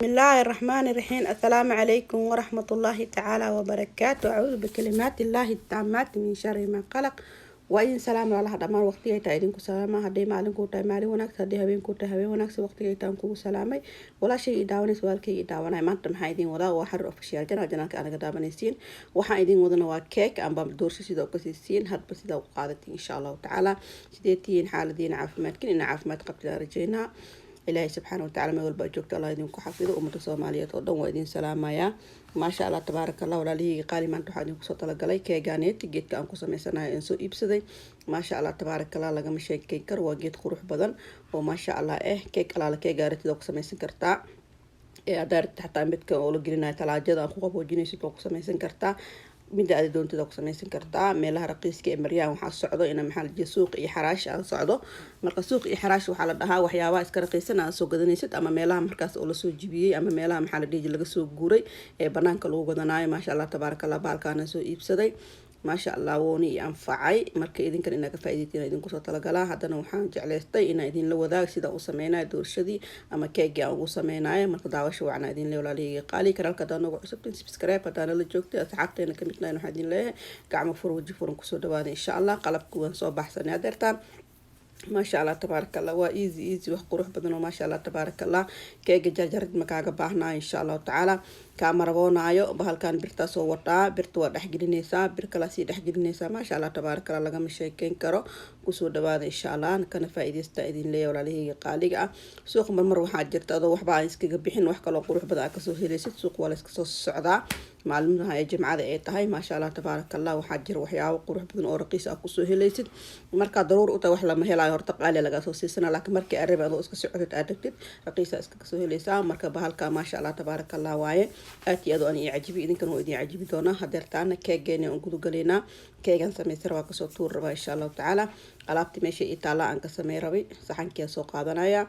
Bismillaahi Raxmaani Raxiim. Assalaamu calaykum waraxmatullaahi tacaala wabarakaatu. Acuudu bikalimaati illaahi taamaati min shari maa qalaq. Waa idin salaam walaalaha dhammaan. Waqtigay tahay idinku salaama. Hadday maalin kuu tahay, maalin wanaagsan. Hadday habeen kuu tahay, habeen wanaagsan. Waqtigay taan kugu salaamay, walaashay ii daawanaysa, walaalkay ii daawanay. Maanta maxaa idin wadaa? Waa Xarir Official Channel, channelka anaga daawanaysiin. Waxaan idin wadana waa cake amba doorsho, sida u kasisiin, hadba sida u qaadatiin, insha Allahu tacaala. Sidee tihiin? Xaaladiina, caafimaadkin? Ina caafimaad qabtid aan rajeynaa. Ilaahay subxaana watacala meel walba joogto Allah idinku xafido. Ummadda Soomaaliyeed oo dhan waa idin salaamayaa. Maasha Allah, tabaaraka Allah. Walaalihiyga qaali, maanta waxaa idinku soo talagalay keegaaneeti. Geedka aan ku sameysanayo aan soo iibsaday, maasha Allah, tabaaraka Allah, lagama sheekeyn karo. Waa geed qurux badan oo maasha Allah keeg alaala keegaaratid oo ku sameysan kartaa. Haddaa rabtid xataa midka oo la gelinayo talaajada aan ku qaboojinaysid waa ku sameysan kartaa. Midda aad doontida ku sameysan kartaa. Meelaha raqiiska ee maryaan waxaa socdo ina, maxaa la jiraa, suuq iyo xaraash aan socdo. Marka suuq iyo xaraash waxaa la dhahaa waxyaabaha iska raqiisan aad soo gadanaysid, ama meelaha markaas oo lasoo jibiyey, ama meelaha, maxaa la dhihi, laga soo guuray ee banaanka lagu gadanaayo. Maasha Allah, tabaaraka Allah. Baalkaana soo iibsaday, maasha Allah, wooni i anfacay. Marka idinkan inaa ka faa'iidaytiin idinku soo talagalaa. Haddana waxaan jeclaystay inaa idinla wadaag sida u sameynayo doorshadii ama keegii aan ugu sameynayo. Marka daawasho wacnaa idin le, walaalihayga qaali. Kanaalka hadaa noogu cusubtin, subscribe. Haddaana la joogtay, asxaabteena kamid nahay, waxaa idin leeyahay gacmo fur, waji furan kusoo dhawaada, insha Allah. Qalabki waan soo baxsanay hadeertaan. Maasha Allah, tabaaraka Allah. Waa easy easy, wax qurux badan oo maasha Allah, tabaaraka Allah. Keega jarjarid ma kaaga baahnaa, insha Allahu tacaala. Kaama raboonaayo bahalkan. Birtaa soo wadaa, birta waa dhexgelinaysaa, bir kalaa sii dhexgelinaysaa. Maasha Allah, tabaaraka Allah, lagama sheekeyn karo. Kusoo dhawaada, insha Allah, kana faa'iidaysta idin leeyahay, walaalahayga qaaliga ah. Suuq marmar waxaa jirta adoo waxba aan iskaga bixin, wax kaloo qurux badan aad kasoo helaysid. Suuq waa la iska soo socdaa maalmaha ee Jimcada ay tahay. Maasha Allah, tabaaraka Allah. Waxaa jira waxyaabo qurux badan oo raqiis ah kusoo helaysid. Markaa daruur u tahay, wax lama helayo, horta qaali lagaa soo siisana, laakiin markii arab adoo iska socotid aad tagtid, raqiisa iska soo helaysaa. Marka bahalka, maasha Allah, tabaaraka Allah waaye. Aad iyo aad aan ii cajibi, idinkan waa idin cajibi doonaa. Hadeertaana keegeena aan gudugalaynaa. Keegan samaysan rabaa, kasoo tuur rabaa, insha Allahu tacaala. Alaabti meesha ii taala aan ka samey rabay, saxankiia soo qaadanaya.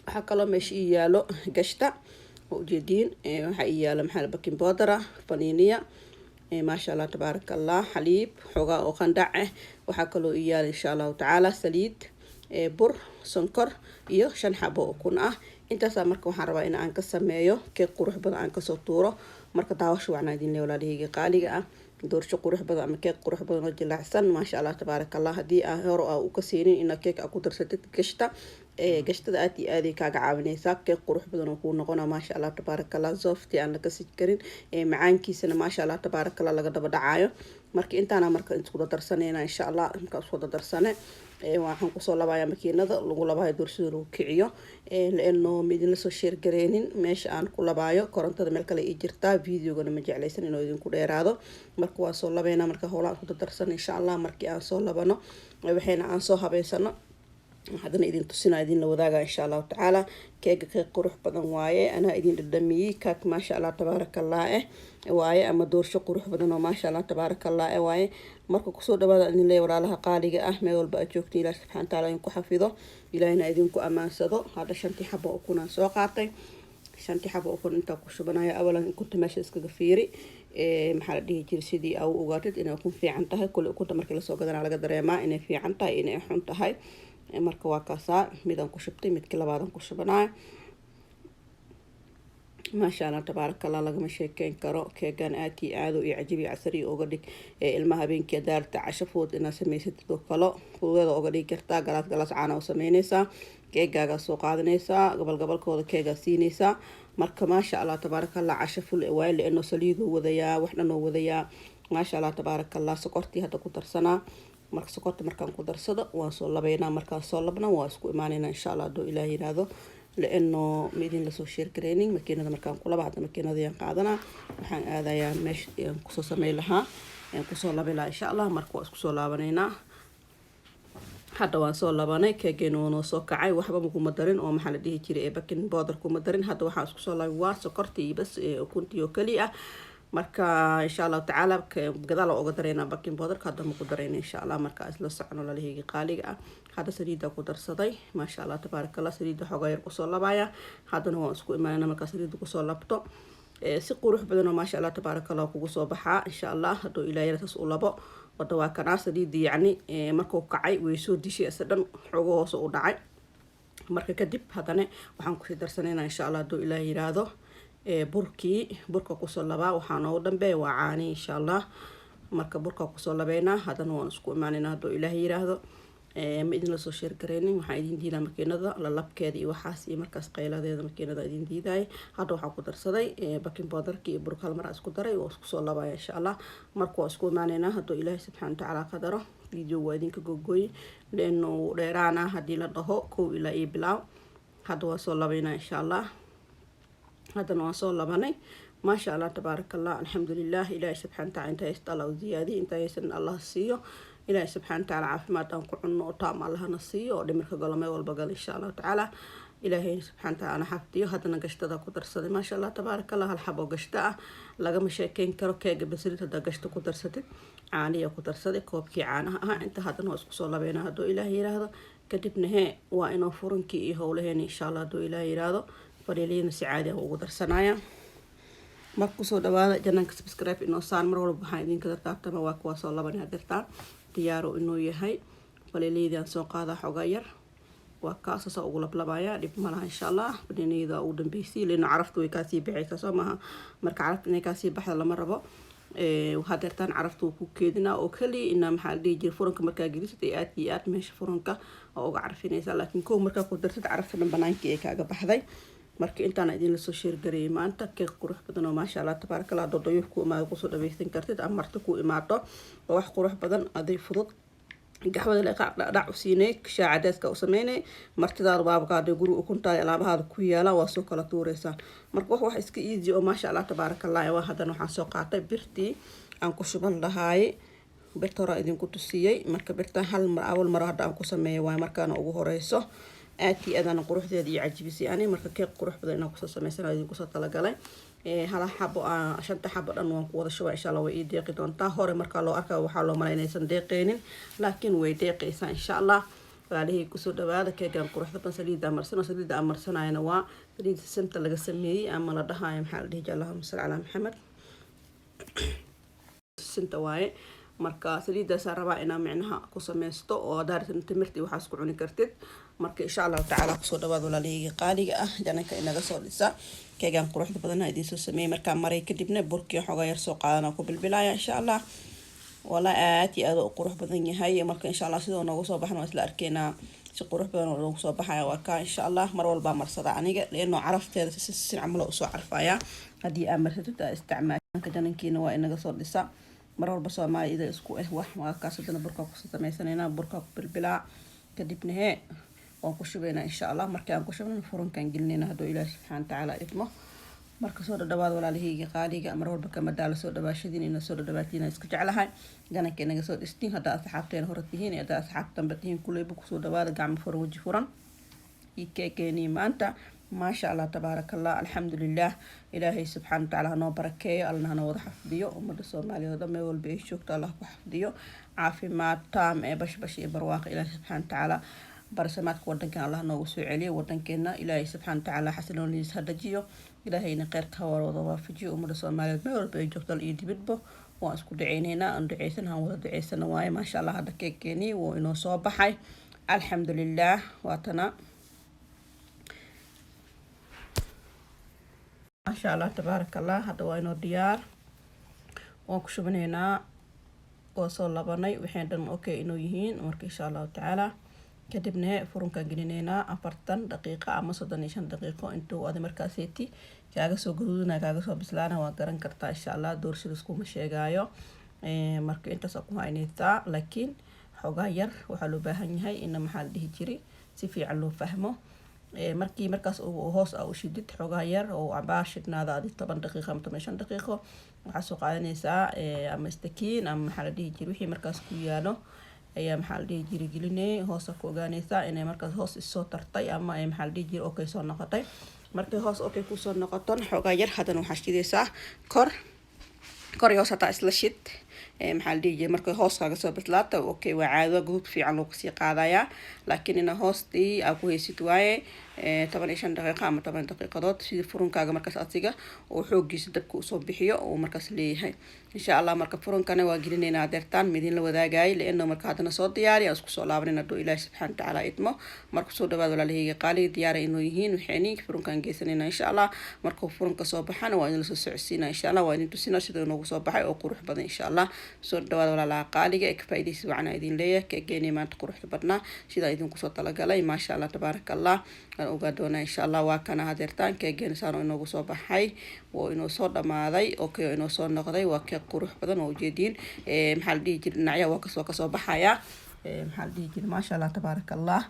Waxaa kaloo meesha ii yaalo gashta oo ujeediin. Waxaa ii yaalo, maxaa, baking powder, vanilla, maasha Allah, tabaaraka Allah, xaliib xoogaa oo qandhac ah. Waxaa kaloo ii yaalo, insha Allahu tacaala, saliid, bur, sonkor iyo 5 xabo ukun ah. Intaasaa marka waxaan rabaa in aan ka sameeyo keeg qurux badan aan kasoo tuuro. Marka daawasho wacnaa idin le, walaalahayga qaaliga ah. Doorsho qurux badan ama keeg qurux badan oo jilaacsan, maasha Allah, tabaaraka Allah. Haddii aa hore aa u ka siinin inaad keeg aa ku darsatid gashta, gashtada aad iyo aaday kaaga caawineysaa. Keeg qurux badan oo kuu noqona, maasha Allah, tabaaraka Allah, soft aan laga sii karin, macaankiisana, maasha Allah, tabaaraka Allah, laga daba dhacayo. Marka intaana marka isku dardarsanayna, insha Allah. Marka isku dardarsane, waxaan kusoo labayaa makiinada lagu labaayo doorsada lagu kiciyo, laano ma idinla soo share gareynin meesha aan ku labaayo. Korontada meel kale ii jirtaa, videogana ma jeclaysan inuu idinku dheeraado. Marka waa soo labeynaa. Marka howlaha isku dardarsan, insha Allah. Markii aan soo labano, waxayna aan soo habeysano, haddana idin tusina, idinla wadaaga, insha Allahu tacaala. Keega keeg qurux badan waaye. Anaa idin dhadhamiyey. Kaak, maasha Allah, tabaaraka Allah waaye, ama doorsho qurux badan oo maasha Allah, tabaaraka Allah waaye. Marka kusoo dhawaada idin leeya, walaalaha qaaliga ah, meel walba aad joogta. Ilaah subxana wataala idinku xafido, Ilaahina idinku amaansado. Hadda shantii xabo ukunaan soo qaatay. Shantii xabo ukun intaa ku shubanaya. Awalan ukunta meesha iskaga fiiri, maxaa la dhihi jiray, sidii aa u ogaatid inay ukun fiican tahay. Kule ukunta markii lasoo gadanaa laga dareemaa inay fiican tahay, inay xun tahay. Marka waa kaasaa, midaan ku shubtay, midkii labaadaan ku shubanaya. Maasha Allah, tabaaraka Allah, lagama sheekeyn karo. Keegan aad iyo aad iyo cajibi. Casari uga dhig ee ilmaha habeenkii daarta, casho fudud inaad samaysatid oo kalo fududeeda uga dhigi kartaa. Galaas galaas caana u sameyneysaa, keegaagaa soo qaadanaysaa, gobol gobolkooda keegaa siinaysaa. Marka maasha Allah, tabaaraka Allah, casho ful waaye, laano saliiduu wadayaa, wax dhan oo wadayaa. Maasha Allah, tabaaraka Allah. Sokortii hadda ku darsanaa. Marka sokorta markaan ku darsado, waan soo labaynaa. Markaan soo labna, waa isku imaanayna, insha Allah, hadduu Ilaah yiraahdo, laano ma idin lasoo share gareynin makiinada markaan kulaba. Hadda makiinada yaan qaadanaa, waxaan aadayaa meesha aan kusoo sameyn lahaa, aan kusoo labi lahaa, insha Allah. Marka waa isku soo laabanaynaa. Hadda waan soo labanay. Keegeena waa noo soo kacay. Waxba kuma darin oo, maxaa la dhihi jiray, ee baking powder kuma darin. Hadda waxaan isku soo laabay waa sokortii iyo bas, ukuntii oo keliya ah. Marka insha Allahu tacaala gadaal oga dareynaa baking powderka, hadda ma ku dareyna, insha Allah. Marka isla socno, lalaheyga qaaliga ah. Hadda saliidda ku darsaday, maasha Allah, tabaaraka Allah. Saliidda xoogaa yar kusoo labaya. Haddana waan isku imaanana. Markaa saliidda kusoo labto, si qurux badan oo maasha Allah, tabaaraka Allah kugu soo baxaa, insha Allah, hadduu Ilaah yara saas u labo. Wada waa kanaa saliidda, yacni markuu kacay way soo dishay isa dhan, xoogo hoose u dhacay. Marka kadib haddana waxaan kusii darsanaynaa, insha Allah, hadduu Ilaah yiraahdo, burkii. Burka kusoo labaa, waxaa noogu dambeeya waa caani, insha Allah. Marka burka kusoo labeynaa, haddana waan isku imaanaynaa, hadduu Ilaah yiraahdo. Ma idin lasoo share gareynin, waxaan idin diidaa makiinada lalabkeeda iyo waxaas iyo markaas qayladeeda makiinada idin diidaya. Hadda waxaan ku darsaday baking powderki iyo burka hal mar isku daray, waa isku soo labaya, insha Allah. Marka waa isku imaaneynaa, hadduu Ilaahay subxaana watacaala qadaro. Video waa idinka gogoy leeno dheeraana haddii la dhaho kow ilaa iyo bilaaw. Hadda waa soo labaynaa, insha Allah. Haddana waan soo labanay, maasha Allah, tabaaraka Allah, alxamdulilah. Ilaahay subxana wataala inta haysta Allah u ziyaadiyo, inta haysan Allah siiyo. Ilaahay subxana watacaala caafimaad aan ku cunno oo taam Allahna siiyo, oo dhimirka galo meel walba galo, insha Allahu tacaala. Ilaahay subxana wataala na xafdiyo. Haddana gashtada ku darsaday, maasha Allah, tabaaraka Allah. Hal xabo gashta ah lagama sheekeyn karo keega basaliid haddaa gashta ku darsatid. Caaniya ku darsaday, koobkii caanaha ahaa inta. Haddana waa isku soo labeynaa, hadduu Ilaah yiraahdo. Kadibna hee, waa inoo furunkii iyo howlaheeni, insha Allah, hadduu Ilaah yiraahdo. Faliiliyana si caadi ah ugu darsanaya. Marka kusoo dhawaada channelka, subscribe inoo saan. Mar walba waxaan idinka dartaartama waa kuwaa soo laban hadirtaan diyaaro inuu yahay. Faliiliyadaan soo qaadaa xogaa yar, waa kaasasa ugu lablabaya, dhib malaha, insha Allah. Faliiliyada ugu dambeysay leena carafta way kaasii baxaysaa, soo maaha? Marka carafta inay kaasii baxda lama rabo. Hadeertaan carafta wuu ku keedinaa oo keliya inaa, maxaa la dhihi jiray, furanka markaa gelisad ee aad iyo aad meesha furanka oo uga carfinaysaa. Laakiin kow markaa ku dartid, carafta dhan banaankii ay kaaga baxday. Marka intaana idin lasoo share gareeyay maanta keeg qurux badan oo maasha Allah, tabaaraka Allah. Dodayuuf ku imaado, kusoo dhaweysan kartid, ama marti ku imaado, waa wax qurux badan, aday fudud. Gaxwada dhacdhac u siinay, shaa cadeyska u sameynay, martidaada baabkaada guri ukuntaada alaabahaada ku yaala, waa soo kala tuureysaa. Marka wax iska easy oo maasha Allah, tabaaraka Allah. Waa haddana waxaan soo qaatay birtii aan ku shuban lahaay. Birta hore idinku tusiyey. Marka birtan hal mar, awal mar hadda aan ku sameeyo waay, markaana ugu horeyso. Aad iyo aadana quruxdeeda iyo cajibisay ani. Marka keeg qurux badan inaan kusoo sameysana idinku soo talagalay. Hala xabo, shanta xabo dhan waan ku wada shubaa, insha Allah. Way ii deeqi doontaa. Hore markaa loo arkaa waxaa loo malay inaysan deeqeynin, laakiin way deeqeysaa, insha Allah. Walaalihii, kusoo dhawaada keegan quruxda badan. Saliidda marsano, saliidda aan marsanayana waa saliidda simta laga sameeyey, ama la dhahayo, maxaa la dhihi jira, allahuma salli calaa Maxamed, sinta waaye. Marka saliiddaasaa rabaa inaa micnaha ku sameysto oo haddaa rabtid timirta waxaas ku cuni kartid. Marka insha Allahu tacaala kusoo dhawaad, walaalahayga qaaliga ah, channelka inaga soo dhisa. Keegan quruxda badana idiin soo sameeyey. Markaa maray kadibna burkii xoogaa yar soo qaadana ku bilbilaya, insha Allah. Walaa aad iyo aad u qurux badan yahay. Marka insha Allah sidoo noogu soo baxna waa isla arkeynaa. Si qurux badan oo noogu soo baxaya waa kaa, insha Allah. Mar walbaa marsada aniga leeno carafteeda si si camal usoo carfaya haddii aa marsatid, aa isticmaashanka. Channelkiina waa inaga soo dhisa mar walba. Soomaalida isku eh wax waa kaas. Hadana burkaa kusoo sameysanaynaa, burkaa ku bilbilaa, kadibna hee, waan ku shubaynaa, insha Allah. Markii aan ku shubnana furunkaan gelinayna, hadduu Ilaahi subxaana watacaala idmo. Marka soo dhadhawaad, walaalahayga qaaliga. Mar walba kama daalo soo dhawaashadiin ina soo dhadhawaatiina iska jeclahay. Channelka inaga soo dhistiin haddaa asxaabteena hore tihiin, haddaa asxaabta dambe tihiin, kuleyba kusoo dhawaada, gacmo furan, weji furan iyo keekeenii maanta. Maasha Allah, tabaaraka Allah, alxamdulilah. Ilaahay subxaana watacaala hanoo barakeeyo, Allana hana wada xafdiyo. Ummadda Soomaaliyeed oo dhan meel walba ay joogto Allah ku xafdiyo, caafimaad taam ee bashbash iyo barwaaqo. Ilaahay subxaana watacaala barsamaadka wadankan Allah noogu soo celiyo. Wadankeena Ilaahay subxaana watacaala xasiloonidiis ha dhajiyo. Ilaahayna kheyrka ha wada waafajiyo. Ummadda Soomaaliyeed meel walba ay joogto iyo dibadbo waan isku duceyneynaa, aan duceysan, han wada duceysana waaye. Maasha Allah, hadda keekeenii wuu inoo soo baxay, alxamdulilah. Waatana, maasha Allah, tabaaraka Allah. Hadda waa inoo diyaar, waan ku shubanaynaa. Waa soo labanay, waxay dhan okay inuu yihiin. Marka insha Allahu tacaala kadibna furunkaan gelinaynaa 40 daqiiqo ama 35 daqiiqo, intuu adi markaaseeti kaaga soo gaduudana, kaaga soo bislaana, waa garan kartaa, insha Allah. Doorshadaas kuma sheegaayo. Marka intaas ku haynaysaa, laakiin xoogaa yar waxaa loo baahan yahay ina, maxaa la dhihi jiray, si fiican loo fahmo. Markii markaas hoos a u shidid xoogaa yar oo cabaar shidhnaada, adi 10 daqiiqo ama 15 daqiiqo, waxaa soo qaadanaysaa ama istakiin ama, maxaa la dhihi jiray, wixii markaas ku yaalo ayaa, maxaa la dhihi jiray, gelinay hoosa ku ogaanaysaa inay markaas hoos issoo tartay ama ay, maxaa la dhihi jiray, okay soo noqotay. Markay hoos okay kusoo noqoton xoogaa yar, haddana waxaa shidaysaa kor. Kor iyo hoos hataa isla shid, maxaa la dhihi jiray. Markay hoos kaaga soo bislaata, okay, waa caado, guduud fiican loo kasii qaadayaa, laakiin ina hoostii aa ku haysid waaye. 15 daqiiqo ama 10 daqiiqadood, sidii furunkaaga markaas asiga oo xoogiisa dabka usoo bixiyo uu markaas leeyahay, insha Allah. Marka furunkana waa gelinaynaa adeertaan midin la wadaagayay liano. Marka haddana soo diyaari, aan isku soo laabanin hadduu Ilaahi subxaana watacaala idmo. Marka soo dhawaad, walaalahayga qaaliga, diyaara inuu yihiin waxayni furunkan geysanayna, insha Allah. Markuu furunka soo baxana waa idin lasoo socodsiina, insha Allah. Waa idin tusina siduu inoogu soo baxay oo qurux badan, insha Allah. Soo dhawaad, walaalaha qaaliga ee ka faa'iidaysi wacna idin leeyahay. Keegeenay maanta quruxda badnaa sidaa idinku soo talagalay, maasha Allah, tabaaraka Allah, waan ogaa doonaa, insha Allah. Waa kana hadeertaan keegeen saan inoogu soo baxay, wuu inoo soo dhamaaday oo kee inoo soo noqday. Waa keeg qurux badan oo ujeediin. Maxaa la dhihi jira, dhinacya waa kasoo baxaya. Maxaa la dhihi jira, maasha Allah, tabaaraka Allah.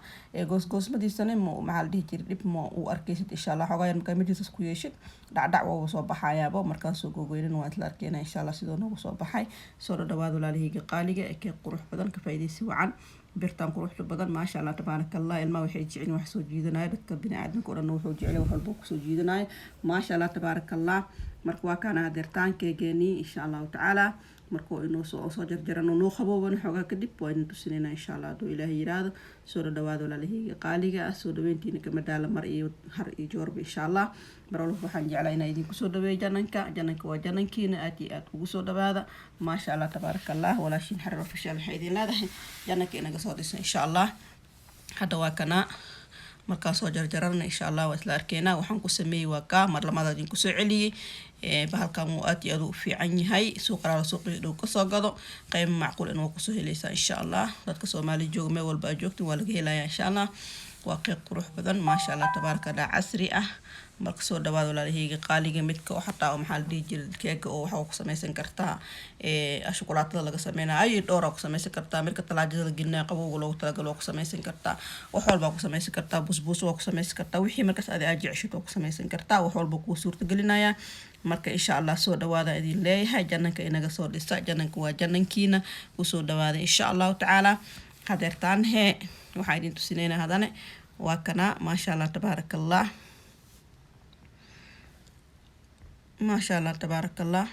Goosgoosmadiisana maxaa la dhihi jira, dhib ma uu arkaysid, insha Allah. Xogaa yar markaa midhiisas ku yeeshid, dhacdhac waa soo baxayaabo. Markaasoo gogoynin waa isla arkeyna, insha Allah, sidoo noogu soo baxay. Soo dhadhawaad, walaalahayga qaaliga ee keeg qurux badan, ka faa'iidaysi wacan. Birtan quruxda badan, maasha Allah, tabaaraka Allah. Ilmaha waxay jecelin wax soo jiidanaya, dadka bini aadamka o dhan wuxuu jecel wax walba kusoo jiidanaya, maasha Allah, tabaaraka Allah. Marka waa kaana hadeertaan keegeenii, insha Allahu tacaala. Markuu inoo soo jarjarano, noo qabooban xoogaa kadib, waa idin tusinayna, insha Allah, hadduu Ilaahay yiraahdo. Soo dhadhawaada, walaalahayga qaaliga ah. Soo dhaweyntiina kama daala mar iyo har iyo joorba, insha Allah. Mar walba waxaan jeclaa inaa idinku soo dhaweeyo jananka. Jananka waa janankiina, aad iyo aad ugu soo dhawaada, maasha Allah, tabaaraka Allah. Walaashiin Xarir Official waxay idin leedahay jananka inaga soo dhisa, insha Allah. Hadda waa kanaa, markaan soo jarjarana, insha Allah, waa isla arkeynaa. Waxaan ku sameeyey waa kaa, mar lamaad idinku soo celiyey. Bahalkan wuu aad iyo aad u fiican yahay. Suuq alaala suuqii dhow kasoo gado, qeymo macquul in waa kusoo heleysaa, insha Allah. Dadka Soomaali jooga, meel walba aad joogtin, waa laga helayaa, insha Allah. Waa qeyb qurux badan, maasha Allah, tabaaraka Allah, casri ah. Marka soo dhawaad, walaalahayga qaaliga. Midka oo xataa oo maxaa la dhihi jiray, keega oo waxaa ku samaysan kartaa shukulaatada laga sameynaya, ay dhowr ku samaysan kartaa. Midka talaajada la gelinaya, qabowga loogu talagalo, waa ku samaysan kartaa. Wax walbaa ku samaysan kartaa, busbuus waa ku samaysan kartaa. Wixii markaas adi aad jeceshid waa ku samaysan kartaa. Wax walba kuu suurtagelinaya. Marka insha Allah soo dhawaada idin leeyahay. Jananka inaga soo dhisa, jananka waa janankiina, kusoo dhawaada, insha Allahu tacaala. Hadeertaan hee waxaa idin tusinayna hadane waa kana, maasha Allah, tabaaraka Allah, maasha Allah, tabaaraka Allah,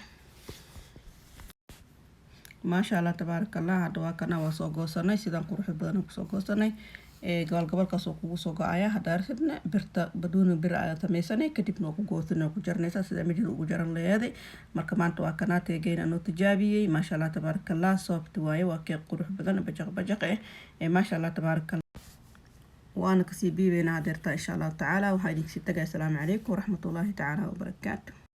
maasha Allah, tabaaraka Allah. Hadda waa kana, waa soo goosanay, sidaan quruxda badan kusoo goosanay. Gobol gobolkaas oo kugu soo go-aya. Haddaa rabtidna birta baduuna bir ayaa sameysanay, kadibna waa ku goosanay, waa ku jaranaysaa sida midida ugu jaran leeyaday. Marka maanta waa kanaa teegeyna anoo tijaabiyey, maasha Allah, tabaaraka Allah. Soft waaye, waa keeg qurux badan, bajaq bajaq eh, maasha Allah, tabaaraka Allah. Waana kasii biibeynaa hadeerta, insha Allahu tacaala. Waxaa idinkasii tagay, asalaamu calaykum waraxmatullaahi tacaala wabarakaatu.